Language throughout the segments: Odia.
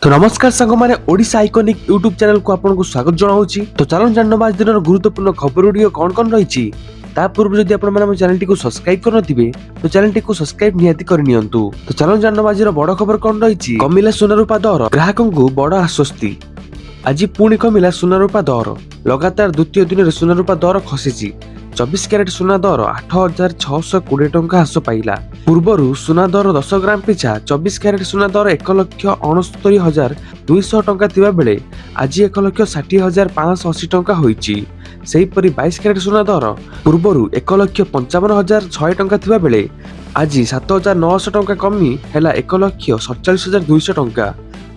ତ ନମସ୍କାର ସାଙ୍ଗମାନେ, ଓଡ଼ିଶା ଆଇକନିକ୍ ୟୁଟ୍ୟୁବ୍ ଚ୍ୟାନେଲକୁ ଆପଣଙ୍କୁ ସ୍ୱାଗତ ଜଣାଉଛି। ତ ଚାଲନ୍ତୁ ଜାଣିନେବା ଆଜି ଦିନର ଗୁରୁତ୍ୱପୂର୍ଣ୍ଣ ଖବର ଗୁଡ଼ିକ କ'ଣ କ'ଣ ରହିଛି। ତା ପୂର୍ବରୁ ଯଦି ଆପଣମାନେ ଆମ ଚ୍ୟାନେଲଟିକୁ ସବସ୍କ୍ରାଇବ୍ କରିନଥିବେ, ତ ଚ୍ୟାନେଲଟିକୁ ସବସ୍କ୍ରାଇବ୍ ନିହାତି କରିନିଅନ୍ତୁ। ତ ଚାଲନ୍ତୁ ଜାଣିନେବା ଆଜିର ବଡ଼ ଖବର କ'ଣ ରହିଛି। କମିଲା ସୁନା ରୂପା ଦର, ଗ୍ରାହକଙ୍କୁ ବଡ଼ ଆଶ୍ୱସ୍ତି। ଆଜି ପୁଣି କମିଲା ସୁନା ରୂପା ଦର। ଲଗାତାର ଦ୍ୱିତୀୟ ଦିନରେ ସୁନା ରୂପା ଦର ଖସିଛି। 24 କ୍ୟାରେଟ ସୁନା ଦର 8620 ଟଙ୍କା ହ୍ରାସ ପାଇଲା। ପୂର୍ବରୁ ସୁନା ଦର 10 ଗ୍ରାମ ପିଛା 24 କ୍ୟାରେଟ ସୁନା ଦର 1,69,200 ଟଙ୍କା ଥିବା ବେଳେ ଆଜି 1,60,580 ଟଙ୍କା ହୋଇଛି। ସେହିପରି 22 କ୍ୟାରେଟ ସୁନା ଦର ପୂର୍ବରୁ 1,55,006 ଟଙ୍କା ଥିବା ବେଳେ ଆଜି 7900 ଟଙ୍କା କମି ହେଲା 1,47,200 ଟଙ୍କା।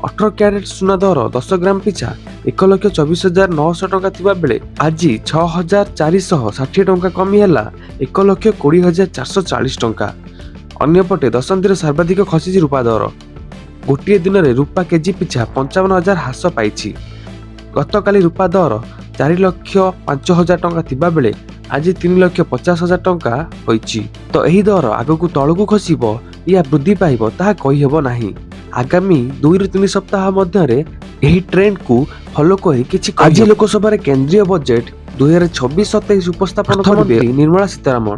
18 କ୍ୟାରେଟ ସୁନା ଦର 10 ଗ୍ରାମ ପିଛା 1,24,900 ଟଙ୍କା ଥିବା ବେଳେ ଆଜି 6460 ଟଙ୍କା କମି ହେଲା 1,20,440 ଟଙ୍କା। ଅନ୍ୟପଟେ ଦଶନ୍ଧିରେ ସର୍ବାଧିକ ଖସିଛି ରୂପା ଦର। ଗୋଟିଏ ଦିନରେ ରୂପା କେଜି ପିଛା 55,000 ହ୍ରାସ ପାଇଛି। ଗତକାଲି ରୂପା ଦର 4,05,000 ଟଙ୍କା ଥିବାବେଳେ ଆଜି 3,50,000 ଟଙ୍କା ହୋଇଛି। ତ ଏହି ଦର ଆଗକୁ ତଳକୁ ଖସିବ ୟା ବୃଦ୍ଧି ପାଇବ, ତାହା କହିହେବ ନାହିଁ। ଆଗାମୀ 2ରୁ 3 ସପ୍ତାହ ମଧ୍ୟରେ ଏହି ଟ୍ରେଣ୍ଡକୁ ଫଲୋ କରି କିଛି। ଆଜି ଲୋକସଭାରେ କେନ୍ଦ୍ରୀୟ ବଜେଟ୍ 2026-27 ଉପସ୍ଥାପନ କରିବେ ନିର୍ମଳା ସୀତାରମଣ।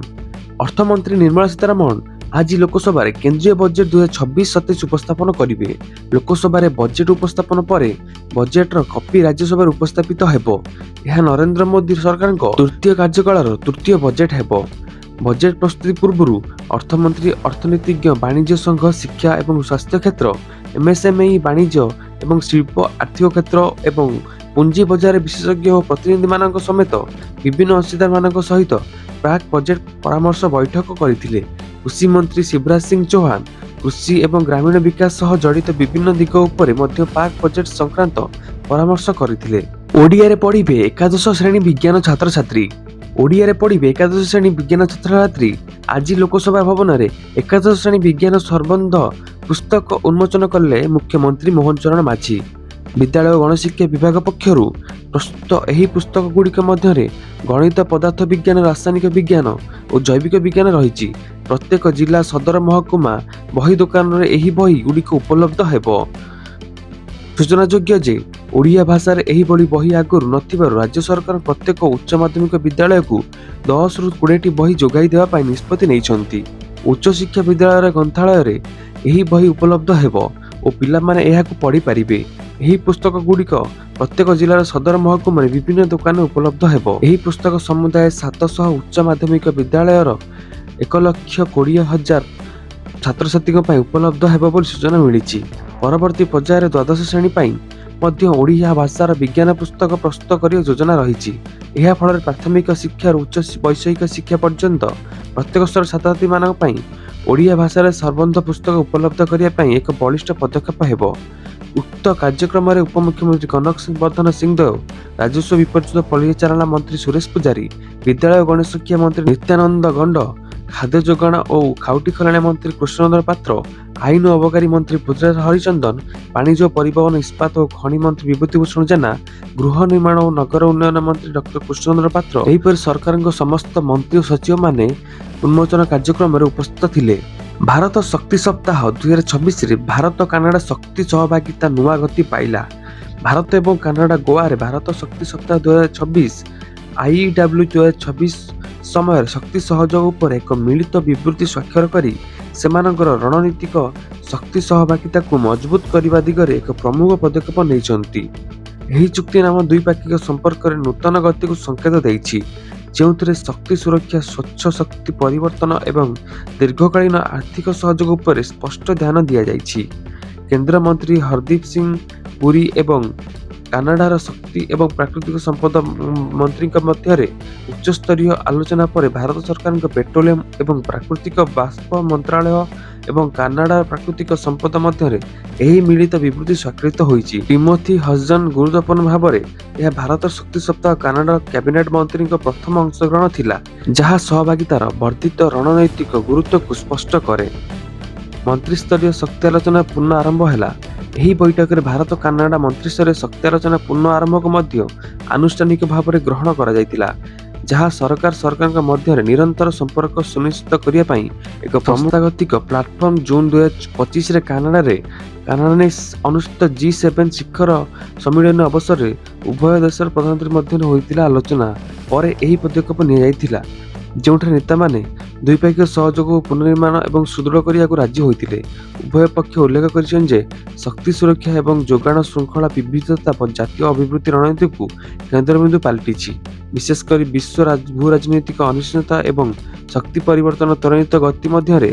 ଅର୍ଥମନ୍ତ୍ରୀ ନିର୍ମଳା ସୀତାରମଣ ଆଜି ଲୋକସଭାରେ କେନ୍ଦ୍ରୀୟ ବଜେଟ୍ 2026-27 ଉପସ୍ଥାପନ କରିବେ। ଲୋକସଭାରେ ବଜେଟ୍ ଉପସ୍ଥାପନ ପରେ ବଜେଟ୍ର କପି ରାଜ୍ୟସଭାରେ ଉପସ୍ଥାପିତ ହେବ। ଏହା ନରେନ୍ଦ୍ର ମୋଦି ସରକାରଙ୍କ ତୃତୀୟ କାର୍ଯ୍ୟକାଳର ତୃତୀୟ ବଜେଟ୍ ହେବ। ବଜେଟ୍ ପ୍ରସ୍ତୁତି ପୂର୍ବରୁ ଅର୍ଥମନ୍ତ୍ରୀ ଅର୍ଥନୀତିଜ୍ଞ, ବାଣିଜ୍ୟ ସଂଘ, ଶିକ୍ଷା ଏବଂ ସ୍ୱାସ୍ଥ୍ୟ କ୍ଷେତ୍ର, ଏମ୍ଏସ୍ଏମ୍ଇ, ବାଣିଜ୍ୟ ଏବଂ ଶିଳ୍ପ, ଆର୍ଥିକ କ୍ଷେତ୍ର ଏବଂ ପୁଞ୍ଜି ବଜାର ବିଶେଷଜ୍ଞ ଓ ପ୍ରତିନିଧିମାନଙ୍କ ସମେତ ବିଭିନ୍ନ ଅଂଶୀଦାରମାନଙ୍କ ସହିତ ପ୍ରାକ୍ ବଜେଟ୍ ପରାମର୍ଶ ବୈଠକ କରିଥିଲେ। କୃଷି ମନ୍ତ୍ରୀ ଶିବରାଜ ସିଂ ଚୌହାନ କୃଷି ଏବଂ ଗ୍ରାମୀଣ ବିକାଶ ସହ ଜଡ଼ିତ ବିଭିନ୍ନ ଦିଗ ଉପରେ ମଧ୍ୟ ପ୍ରାକ୍ ବଜେଟ୍ ସଂକ୍ରାନ୍ତ ପରାମର୍ଶ କରିଥିଲେ। ଓଡ଼ିଆରେ ପଢ଼ିବେ ଏକାଦଶ ଶ୍ରେଣୀ ବିଜ୍ଞାନ ଛାତ୍ରଛାତ୍ରୀ। ଓଡ଼ିଆରେ ପଢ଼ିବେ ଏକାଦଶ ଶ୍ରେଣୀ ବିଜ୍ଞାନ ଛାତ୍ରଛାତ୍ରୀ। ଆଜି ଲୋକସଭା ଭବନରେ ଏକାଦଶ ଶ୍ରେଣୀ ବିଜ୍ଞାନ ସମ୍ବନ୍ଧ ପୁସ୍ତକ ଉନ୍ମୋଚନ କଲେ ମୁଖ୍ୟମନ୍ତ୍ରୀ ମୋହନ ଚରଣ ମାଝୀ। ବିଦ୍ୟାଳୟ ଓ ଗଣଶିକ୍ଷା ବିଭାଗ ପକ୍ଷରୁ ପ୍ରସ୍ତୁତ ଏହି ପୁସ୍ତକ ଗୁଡ଼ିକ ମଧ୍ୟରେ ଗଣିତ, ପଦାର୍ଥ ବିଜ୍ଞାନ, ରାସାୟନିକ ବିଜ୍ଞାନ ଓ ଜୈବିକ ବିଜ୍ଞାନ ରହିଛି। ପ୍ରତ୍ୟେକ ଜିଲ୍ଲା ସଦର ମହକୁମା ବହି ଦୋକାନରେ ଏହି ବହି ଗୁଡ଼ିକ ଉପଲବ୍ଧ ହେବ। ସୂଚନାଯୋଗ୍ୟ ଯେ ଓଡ଼ିଆ ଭାଷାରେ ଏହିଭଳି ବହି ଆଗରୁ ନଥିବାରୁ ରାଜ୍ୟ ସରକାର ପ୍ରତ୍ୟେକ ଉଚ୍ଚ ମାଧ୍ୟମିକ ବିଦ୍ୟାଳୟକୁ 10ରୁ 20ଟି ବହି ଯୋଗାଇ ଦେବା ପାଇଁ ନିଷ୍ପତ୍ତି ନେଇଛନ୍ତି। ଉଚ୍ଚଶିକ୍ଷା ବିଦ୍ୟାଳୟର ଗ୍ରନ୍ଥାଳୟରେ ଏହି ବହି ଉପଲବ୍ଧ ହେବ ଓ ପିଲାମାନେ ଏହାକୁ ପଢ଼ିପାରିବେ। ଏହି ପୁସ୍ତକ ଗୁଡ଼ିକ ପ୍ରତ୍ୟେକ ଜିଲ୍ଲାର ସଦର ମହକୁମାରେ ବିଭିନ୍ନ ଦୋକାନରେ ଉପଲବ୍ଧ ହେବ। ଏହି ପୁସ୍ତକ ସମୁଦାୟ 700 ଉଚ୍ଚ ମାଧ୍ୟମିକ ବିଦ୍ୟାଳୟର 1,20,000 ଛାତ୍ରଛାତ୍ରୀଙ୍କ ପାଇଁ ଉପଲବ୍ଧ ହେବ ବୋଲି ସୂଚନା ମିଳିଛି। ପରବର୍ତ୍ତୀ ପର୍ଯ୍ୟାୟରେ ଦ୍ୱାଦଶ ଶ୍ରେଣୀ ପାଇଁ ମଧ୍ୟ ଓଡ଼ିଆ ଭାଷାର ବିଜ୍ଞାନ ପୁସ୍ତକ ପ୍ରସ୍ତୁତ କରିବା ଯୋଜନା ରହିଛି। ଏହା ଫଳରେ ପ୍ରାଥମିକ ଶିକ୍ଷାରୁ ଉଚ୍ଚ ବୈଷୟିକ ଶିକ୍ଷା ପର୍ଯ୍ୟନ୍ତ ପ୍ରତ୍ୟେକ ସ୍ତର ଛାତ୍ରଛାତ୍ରୀମାନଙ୍କ ପାଇଁ ଓଡ଼ିଆ ଭାଷାରେ ସମ୍ବନ୍ଧ ପୁସ୍ତକ ଉପଲବ୍ଧ କରିବା ପାଇଁ ଏକ ବଳିଷ୍ଠ ପଦକ୍ଷେପ ହେବ। ଉକ୍ତ କାର୍ଯ୍ୟକ୍ରମରେ ଉପମୁଖ୍ୟମନ୍ତ୍ରୀ କନକ ବର୍ଦ୍ଧନ ସିଂଦେଓ, ରାଜସ୍ୱ ବିପର୍ଯ୍ୟୟ ପରିଚାଳନା ମନ୍ତ୍ରୀ ସୁରେଶ ପୂଜାରୀ, ବିଦ୍ୟାଳୟ ଓ ଗଣଶିକ୍ଷା ମନ୍ତ୍ରୀ ନିତ୍ୟାନନ୍ଦ ଗଣ୍ଡ, ଖାଦ୍ୟ ଯୋଗାଣ ଓ ଖାଉଟି କଲ୍ୟାଣ ମନ୍ତ୍ରୀ କୃଷ୍ଣଚନ୍ଦ୍ର ପାତ୍ର, ଆଇନ ଓ ଅବକାରୀ ମନ୍ତ୍ରୀ ପୃଥ୍ୱୀରାଜ ହରିଚନ୍ଦନ, ବାଣିଜ୍ୟ ଓ ପରିବହନ, ଇସ୍ପାତ ଓ ଖଣି ମନ୍ତ୍ରୀ ବିଭୂତି ଭୂଷଣ ଜେନା, ଗୃହ ନିର୍ମାଣ ଓ ନଗର ଉନ୍ନୟନ ମନ୍ତ୍ରୀ ଡକ୍ଟର କୃଷ୍ଣଚନ୍ଦ୍ର ପାତ୍ର, ଏହିପରି ସରକାରଙ୍କ ସମସ୍ତ ମନ୍ତ୍ରୀ ଓ ସଚିବମାନେ ଉନ୍ମୋଚନ କାର୍ଯ୍ୟକ୍ରମରେ ଉପସ୍ଥିତ ଥିଲେ। ଭାରତ ଶକ୍ତି ସପ୍ତାହ 2026ରେ ଭାରତ କାନାଡା ଶକ୍ତି ସହଭାଗିତା ନୂଆ ଗତି ପାଇଲା। ଭାରତ ଏବଂ କାନାଡା ଗୋଆରେ ଭାରତ ଶକ୍ତି ସପ୍ତାହ 2026, ଆଇଇଡବ୍ଲ୍ୟୁ 2026 ସମୟରେ ଶକ୍ତି ସହଯୋଗ ଉପରେ ଏକ ମିଳିତ ବିବୃତ୍ତି ସ୍ୱାକ୍ଷର କରି ସେମାନଙ୍କର ରଣନୀତିକ ଶକ୍ତି ସହଭାଗିତାକୁ ମଜବୁତ କରିବା ଦିଗରେ ଏକ ପ୍ରମୁଖ ପଦକ୍ଷେପ ନେଇଛନ୍ତି। ଏହି ଚୁକ୍ତିନାମା ଦ୍ୱିପାକ୍ଷିକ ସମ୍ପର୍କରେ ନୂତନ ଗତିକୁ ସଂକେତ ଦେଇଛି, ଯେଉଁଥିରେ ଶକ୍ତି ସୁରକ୍ଷା, ସ୍ୱଚ୍ଛ ଶକ୍ତି ପରିବର୍ତ୍ତନ ଏବଂ ଦୀର୍ଘକାଳୀନ ଆର୍ଥିକ ସହଯୋଗ ଉପରେ ସ୍ପଷ୍ଟ ଧ୍ୟାନ ଦିଆଯାଇଛି। କେନ୍ଦ୍ରମନ୍ତ୍ରୀ ହରଦୀପ ସିଂ ପୁରୀ ଏବଂ କାନାଡାର ଶକ୍ତି ଏବଂ ପ୍ରାକୃତିକ ସମ୍ପଦ ମନ୍ତ୍ରୀଙ୍କ ମଧ୍ୟରେ ଉଚ୍ଚସ୍ତରୀୟ ଆଲୋଚନା ପରେ ଭାରତ ସରକାରଙ୍କ ପେଟ୍ରୋଲିୟମ ଏବଂ ପ୍ରାକୃତିକ ବାଷ୍ପ ମନ୍ତ୍ରାଳୟ ଏବଂ କାନାଡାର ପ୍ରାକୃତିକ ସମ୍ପଦ ମଧ୍ୟରେ ଏହି ମିଳିତ ବିବୃତ୍ତି ସ୍ୱାକ୍ଷରିତ ହୋଇଛି। ଟିମୋଥି ହଜନ ଗୁରୁତ୍ୱପୂର୍ଣ୍ଣ ଭାବରେ, ଏହା ଭାରତ ଶକ୍ତି ସପ୍ତାହ କାନାଡାର କ୍ୟାବିନେଟ ମନ୍ତ୍ରୀଙ୍କ ପ୍ରଥମ ଅଂଶଗ୍ରହଣ ଥିଲା, ଯାହା ସହଭାଗିତାର ବର୍ଦ୍ଧିତ ରଣନୈତିକ ଗୁରୁତ୍ୱକୁ ସ୍ପଷ୍ଟ କରେ। ମନ୍ତ୍ରିସ୍ତରୀୟ ଶକ୍ତି ଆଲୋଚନା ପୁନଃ ଆରମ୍ଭ ହେଲା। ଏହି ବୈଠକରେ ଭାରତ କାନାଡା ମନ୍ତ୍ରିସ୍ତରୀୟ ଶକ୍ତି ଆଲୋଚନା ପୁନଃ ଆରମ୍ଭକୁ ମଧ୍ୟ ଆନୁଷ୍ଠାନିକ ଭାବରେ ଗ୍ରହଣ କରାଯାଇଥିଲା, ଯାହା ସରକାର ସରକାରଙ୍କ ମଧ୍ୟରେ ନିରନ୍ତର ସମ୍ପର୍କ ସୁନିଶ୍ଚିତ କରିବା ପାଇଁ ଏକ ସଂସ୍ଥାଗତିକ ପ୍ଲାଟଫର୍ମ। ଜୁନ୍ 2025ରେ କାନାଡାରେ କାନାଡ଼ାରେ ଅନୁଷ୍ଠିତ ଜି-7 ଶିଖର ସମ୍ମିଳନୀ ଅବସରରେ ଉଭୟ ଦେଶର ପ୍ରଧାନମନ୍ତ୍ରୀ ମଧ୍ୟରେ ହୋଇଥିଲା ଆଲୋଚନା ପରେ ଏହି ପଦକ୍ଷେପ ନିଆଯାଇଥିଲା, ଯେଉଁଠାରେ ନେତାମାନେ ଦ୍ୱିପାକ୍ଷିକ ସହଯୋଗକୁ ପୁନର୍ନିର୍ମାଣ ଏବଂ ସୁଦୃଢ଼ କରିବାକୁ ରାଜି ହୋଇଥିଲେ। ଉଭୟ ପକ୍ଷ ଉଲ୍ଲେଖ କରିଛନ୍ତି ଯେ ଶକ୍ତି ସୁରକ୍ଷା ଏବଂ ଯୋଗାଣ ଶୃଙ୍ଖଳା ବିବିଧତା ଜାତୀୟ ଅଭିବୃଦ୍ଧି ରଣନୀତିକୁ କେନ୍ଦ୍ରବିନ୍ଦୁ ପାଲଟିଛି। ବିଶେଷ କରି ବିଶ୍ୱ ଭୂରାଜନୈତିକ ଅନିଶ୍ଚିତତା ଏବଂ ଶକ୍ତି ପରିବର୍ତ୍ତନ ତ୍ୱରାନ୍ୱିତ ଗତି ମଧ୍ୟରେ।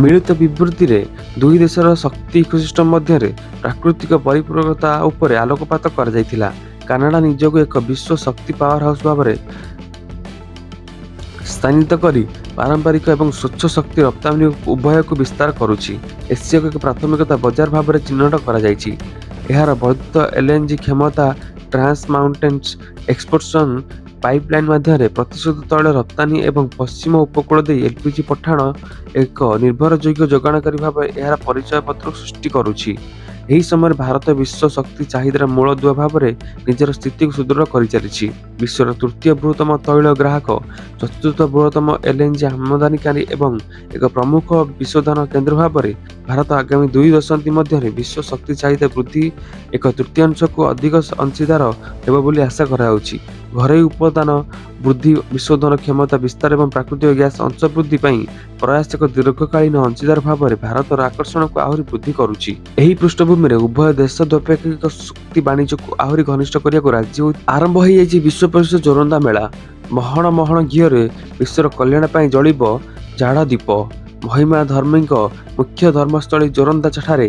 ମିଳିତ ବିବୃତ୍ତିରେ ଦୁଇ ଦେଶର ଶକ୍ତି ଇକୋସିଷ୍ଟମ ମଧ୍ୟରେ ପ୍ରାକୃତିକ ପରିପୂରକତା ଉପରେ ଆଲୋକପାତ କରାଯାଇଥିଲା। କାନାଡା ନିଜକୁ ଏକ ବିଶ୍ୱ ଶକ୍ତି ପାୱାର ହାଉସ ଭାବରେ ସ୍ଥାନିତ କରି ପାରମ୍ପରିକ ଏବଂ ସ୍ୱଚ୍ଛ ଶକ୍ତି ରପ୍ତାନି ଉଭୟକୁ ବିସ୍ତାର କରୁଛି। ଏସିଆକୁ ଏକ ପ୍ରାଥମିକତା ବଜାର ଭାବରେ ଚିହ୍ନଟ କରାଯାଇଛି। ଏହାର ବର୍ଦ୍ଧିତ ଏଲ୍ଏନ୍ଜି କ୍ଷମତା, ଟ୍ରାନ୍ସ ମାଉଣ୍ଟେନ୍ ଏକ୍ସପାନ୍ସନ୍ ପାଇପଲାଇନ୍ ମାଧ୍ୟମରେ ପ୍ରତିଶୋଧିତ ତୈଳ ରପ୍ତାନି ଏବଂ ପଶ୍ଚିମ ଉପକୂଳ ଦେଇ ଏଲ୍ପିଜି ପଠାଣ ଏକ ନିର୍ଭରଯୋଗ୍ୟ ଯୋଗାଣକାରୀ ଭାବେ ଏହାର ପରିଚୟ ପତ୍ର ସୃଷ୍ଟି କରୁଛି। ଏହି ସମୟରେ ଭାରତ ବିଶ୍ୱ ଶକ୍ତି ଚାହିଦାର ମୂଳଦୁଆ ଭାବରେ ନିଜର ସ୍ଥିତିକୁ ସୁଦୃଢ଼ କରିଚାଲିଛି। ବିଶ୍ୱର ତୃତୀୟ ବୃହତ୍ତମ ତୈଳ ଗ୍ରାହକ, ଚତୁର୍ଥ ବୃହତ୍ତମ ଏଲ୍ଏନ୍ଜି ଆମଦାନୀକାରୀ ଏବଂ ଏକ ପ୍ରମୁଖ ବିଶୋଧନ କେନ୍ଦ୍ର ଭାବରେ ଭାରତ ଆଗାମୀ 2 ଦଶନ୍ଧି ମଧ୍ୟରେ ବିଶ୍ୱ ଶକ୍ତି ଚାହିଦା ବୃଦ୍ଧି ଏକ ତୃତୀୟାଂଶକୁ ଅଧିକ ଅଂଶୀଦାର ହେବ ବୋଲି ଆଶା କରାଯାଉଛି। ଘରୋଇ ଉତ୍ପାଦନ ବୃଦ୍ଧି, ବିଶୋଧନ କ୍ଷମତା ବିସ୍ତାର ଏବଂ ପ୍ରାକୃତିକ ଗ୍ୟାସ ଅଂଶ ବୃଦ୍ଧି ପାଇଁ ପ୍ରୟାସ ଏକ ଦୀର୍ଘକାଳୀନ ଅଂଶୀଦାର ଭାବରେ ଭାରତର ଆକର୍ଷଣକୁ ଆହୁରି ବୃଦ୍ଧି କରୁଛି। ଏହି ପୃଷ୍ଠଭୂମିରେ ଉଭୟ ଦେଶ ଦ୍ୱିପାକ୍ଷିକ ଶକ୍ତି ବାଣିଜ୍ୟକୁ ଆହୁରି ଘନିଷ୍ଠ କରିବାକୁ ରାଜି ହୋଇ। ଆରମ୍ଭ ହୋଇଯାଇଛି ବିଶ୍ୱ ପ୍ରସିଦ୍ଧ ଜୋରନ୍ଦା ମେଳା। ମହଣ ମହଣ ଘିଅରେ ବିଶ୍ୱର କଲ୍ୟାଣ ପାଇଁ ଜଳିବ ଝାଡ଼ ଦୀପ। ମହିମା ଧର୍ମୀଙ୍କ ମୁଖ୍ୟ ଧର୍ମସ୍ଥଳୀ ଜୋରନ୍ଦା ଠାରେ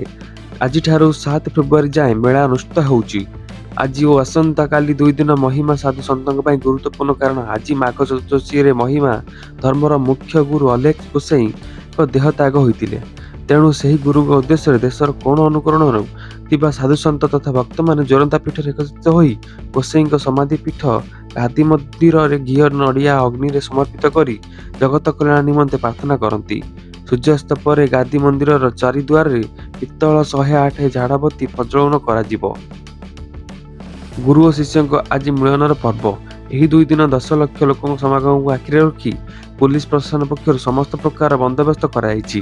ଆଜିଠାରୁ 7 ଫେବୃଆରୀ ଯାଏଁ ମେଳା ଅନୁଷ୍ଠିତ ହେଉଛି। ଆଜି ଓ ଆସନ୍ତାକାଲି 2 ଦିନ ମହିମା ସାଧୁ ସନ୍ଥଙ୍କ ପାଇଁ ଗୁରୁତ୍ୱପୂର୍ଣ୍ଣ, କାରଣ ଆଜି ମାଘ ଚତୁର୍ଦ୍ଦଶୀରେ ମହିମା ଧର୍ମର ମୁଖ୍ୟ ଗୁରୁ ଅଲେଖ ଗୋସାଇଁଙ୍କ ଦେହତ୍ୟାଗ ହୋଇଥିଲେ। ତେଣୁ ସେହି ଗୁରୁଙ୍କ ଉଦ୍ଦେଶ୍ୟରେ ଦେଶର କୋଣ ଅନୁକୋଣରୁ ଥିବା ସାଧୁସନ୍ଥ ତଥା ଭକ୍ତମାନେ ଜୋରନ୍ଦା ପୀଠରେ ଏକତ୍ରିତ ହୋଇ ଗୋସାଇଁଙ୍କ ସମାଧି ପୀଠ ଗାଦି ମନ୍ଦିରରେ ଘିଅ, ନଡ଼ିଆ ଅଗ୍ନିରେ ସମର୍ପିତ କରି ଜଗତ କଲ୍ୟାଣ ନିମନ୍ତେ ପ୍ରାର୍ଥନା କରନ୍ତି। ସୂର୍ଯ୍ୟାସ୍ତ ପରେ ଗାଦି ମନ୍ଦିରର ଚାରିଦୁଆରରେ ପିତ୍ତଳ 108 ଝାଡ଼ବତୀ ପ୍ରଜ୍ୱଳନ କରାଯିବ। ଗୁରୁ ଓ ଶିଷ୍ୟଙ୍କ ଆଜି ମିଳନର ପର୍ବ। ଏହି 2 ଦିନ 10 ଲକ୍ଷ ଲୋକଙ୍କ ସମାଗମକୁ ଆଖିରେ ରଖି ପୋଲିସ ପ୍ରଶାସନ ପକ୍ଷରୁ ସମସ୍ତ ପ୍ରକାର ବନ୍ଦୋବସ୍ତ କରାଯାଇଛି।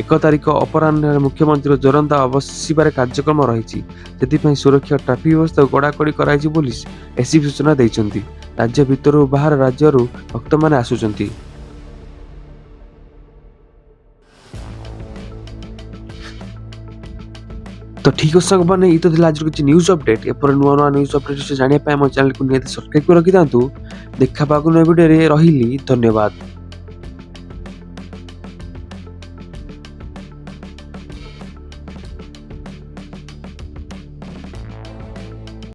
1 ତାରିଖ ଅପରାହ୍ନରେ ମୁଖ୍ୟମନ୍ତ୍ରୀ ଜୋରନ୍ଦା ଆସିବାର କାର୍ଯ୍ୟକ୍ରମ ରହିଛି। ସେଥିପାଇଁ ସୁରକ୍ଷା ଓ ଟ୍ରାଫିକ୍ ବ୍ୟବସ୍ଥାକୁ କଡ଼ାକଡ଼ି କରାଯାଇଛି ବୋଲି ଏସିପି ସୂଚନା ଦେଇଛନ୍ତି। ରାଜ୍ୟ ଭିତରୁ ଓ ବାହାର ରାଜ୍ୟରୁ ଭକ୍ତମାନେ ଆସୁଛନ୍ତି। ତ ଠିକ୍ ଅଛି ସାଙ୍ଗମାନେ, ଏଇ ତ ଥିଲା ଆଜିର କିଛି ନ୍ୟୁଜ୍ ଅପଡେଟ୍। ଏପରି ନୂଆ ନୂଆ ନ୍ୟୁଜ୍ ଅପଡେଟ୍ ବିଷୟରେ ଜାଣିବା ପାଇଁ ଆମ ଚ୍ୟାନେଲକୁ ନିହାତି ସବସ୍କ୍ରାଇବ୍ କରି ରଖିଥାନ୍ତୁ। ଦେଖା ପାକୁ ନୂଆ ଭିଡ଼ିଓରେ, ରହିଲି, ଧନ୍ୟବାଦ।